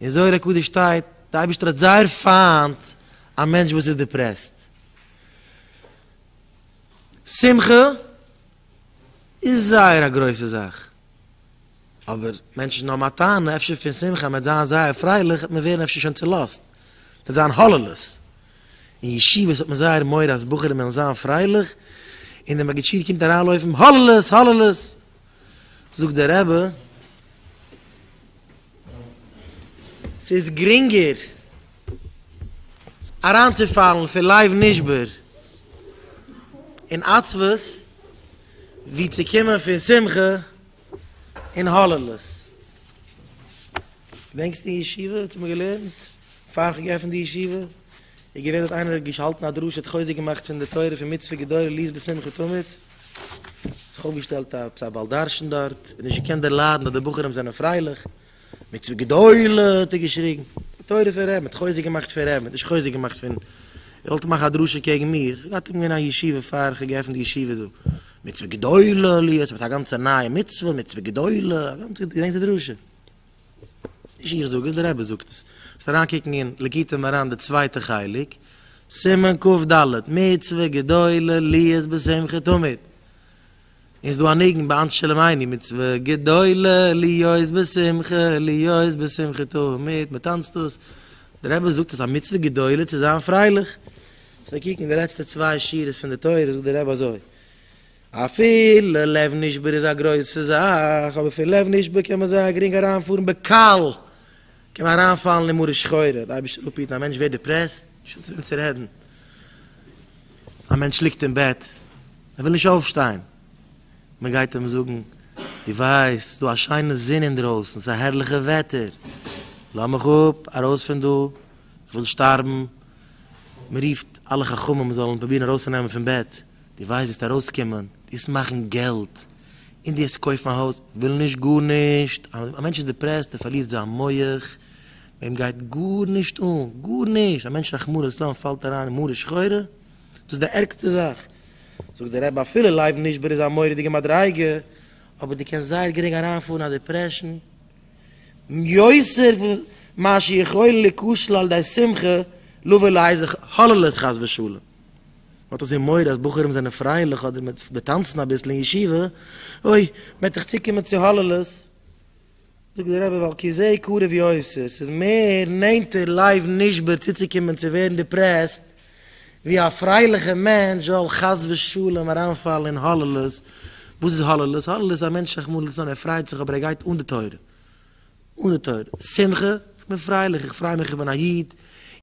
אין זוהר הקדוש שטייט, די אייבערשטער האט זייער פיינט א מענטש וואס איז depressed. שמחה איז זייער א גרויסע זאך, אבער מענטשן האבן א טענה, אפשר פון שמחה מען וועט זיין זייער פרייליך וועט מען ווערן אפשר שוין צולאזט, ס'וועט זיין הוללות. אין ישיבות האט מען זייער מורא אז בחורים וועלן זיין פרייליך, און דער מגיד שיעור קומט אריינלויפן הוללות הוללות! זאגט דער רבי, ס'איז גרינגער אריינצופאלן פון לב נשבר אין עצבות ווי צו קומען פון שמחה אין הוללות. געדענקסט אין ישיבה האט מען געלערנט פאר כ'האב געעפנט די ישיבה איז געווען דארט איינער האט געהאלטן א דרשה האט חוזק געמאכט פון די תורה פון מצוה גדולה להיות בשמחה תמיד, האט זיך אויפגעשטעלט עפעס א בעל דרשן דארט און נישט געקענט דערליידן אז די בחורים זענען פרייליך, מצוה גדולה האט ער געשריגן, די תורה פון רבי'ן, האט חוזק געמאכט פון רבי'ן, האט נישט חוזק געמאכט פון, ער וואלט מאכן א דרשה קעגן מיר, איך האב געהאט געווען א ישיבה פאר איך האב געעפנט די ישיבה דא, מצוה גדולה להיות, עפעס א גאנצע נייע מצוה, מצוה גדולה, א גאנצע, געדענקסט די דרשה? נישט איך זאג עס, דער רבי זאגט עס. זאלסט אריינקוקן אין ליקוטי מוהר"ן די צווייטע חלק, סימן כ"ד, מצוה גדולה להיות בשמחה תמיד. און ס'דא א ניגון ביי אנשי שלומינו, מצוה גדולה להיות בשמחה, להיות בשמחה תמיד, מ'טאנצט דאס. דער רבי זאגט עס איז א מצוה גדולה צו זיין פרייליך. זאלסט קוקן אין די לעצטע צוויי שורות פון די תורה זאגט דער רבי אזוי. אפילו לב נשבר איז א גרויסע זאך, אבער פון לב נשבר קען מען זייער גרינג אריינפארן בקל, קען מען אריינפאלן אין מרה שחורה, די אייבערשטער זאל אפהיטן, א מענטש ווערט depressed, נישט דא צו וועם צו רעדן, א מענטש ליגט אין בעט, ער וויל נישט אויפשטיין, מען גייט אים זאגן, דו ווייסט, ס'איז דא א שיינע זון אינדרויסן, ס'איז א הערליכע וועטער, לאז מיך אפ, ארויס פון דא, איך וויל שטארבן, מען רופט אלע חכמים זאלן פרובירן ארויסצונעמען פון בעט. דו ווייסט וועסט ארויסקומען, דו וועסט מאכן געלט, און דו וועסט קויפן א הויז, וויל נישט גארנישט, א מענטש איז depressed, ער פארלירט זיין מח, אים גייט גארנישט אן, גארנישט, א מענטש רחמנא לצלן פאלט אריין אין מרה שחורה, דאס איז די ערגסטע זאך, זאגט דער רבי אפילו לב נשבר איז א מורא'דיגע מדריגה, אבער דו קענסט זייער גרינג אריינפארן אין א depression, יותר מה שיכול להיכשל על ידי שמחה לבוא לאיזה הוללות חס ושלום. מ'האט אזוי מורא אז בחורים זענען פרייליך אדער מ'וועט טאנצן אביסל אין ישיבה, אוי, מ'וועט דאך צוקומען צו הוללות. זאגט דער רבי ווייל כי זה קרוב יותר, ס'איז מער נענטער לב נשבר צוצוקומען צו ווערן depressed, ווי א פרייליכע מענטש זאל חס ושלום אריינפאלן אין הוללות. וואס איז הוללות? הוללות איז א מענטש רחמנא לצלן ער פרייט זיך אבער ער גייט אן די תורה. אן די תורה. שמחה, איך בין פרייליך, איך פריי מיך איך בין א איד.